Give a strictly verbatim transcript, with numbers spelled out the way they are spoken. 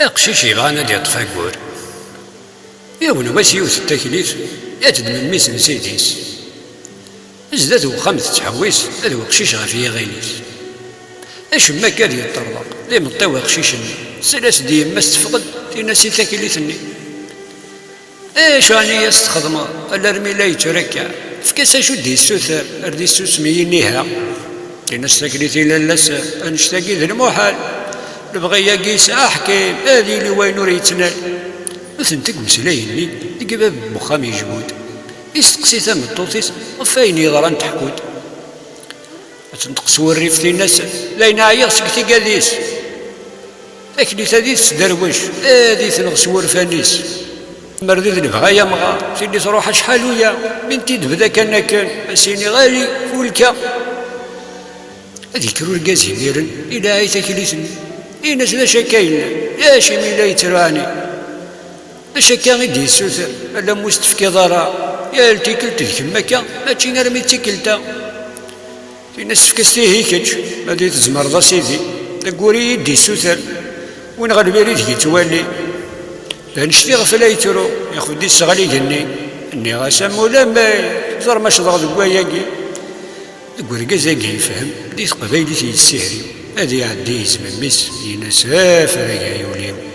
Aqcic yebɣan ad d-iṭṭef aggur. Yiwen wass yiwet n taklit, yat-d memmi-s n sidi-s. Zdat uxxam tettḥewwis d weqcic ɣef yiɣil-is. Acemma akka ad yeṭṭerḍeq, d imeṭṭi uqcic-nni. Tsell-as-d yemma-s teffeɣ-d, tin-as i taklit-nni: "Acu ɛni i as-txedmeḍ alarmi la yetturakkeɛ? Efk-as acu d-yessuter, ar d issusem yiniha." Tin-as taklit i lalla-s: "Annect-agi d lmuḥal. Lebɣi-agi yesɛa aḥkim, ad yili wayen ur yettnal." Nutenti deg umeslay-nni, deg bab n wexxam yejbud. Isteqsi tameṭṭut-is ɣef wayen yeḍran, teḥku-d. Ad tenṭeq s wurrif, tin-as: "Dayen ɛyiɣ seg tigad-is. Taklit ad i tesderwec, ad i tenɣ s wurfan-is. Mer d lebɣi ay amɣar, tili truḥ acḥal uya, mi n-t-id-tebda kan akken, ad s-iniɣ ali, fulka." Ad yekker urgaz imiren, ilaɛi taklit-nni. Ini-as: "D acu akka yellan? D acu imi la yettru ɛni? D acu akka i d-yessuter? Alamma ur s-tefkiḍ ara yal tikkelt d kemm akka, mačči armi d tikkelt-a." Tin-as: "Efk-as tihi kečč, ma d i tzemreḍ a sidi. Deg wuri i d-issuter, win ɣer lbir i d-yettwali. D annect-i ɣef la yettru, iɣef d-isseɣli igenni." Nniɣ-as: "Am ulamma ẓer ma cḍeɣ deg wayagi." Deg urgaz-agi yefhem, di teqbaylit yessihri, ad iɛeddi yezmem-is, yenna-s: "Afrag ay ul-iw."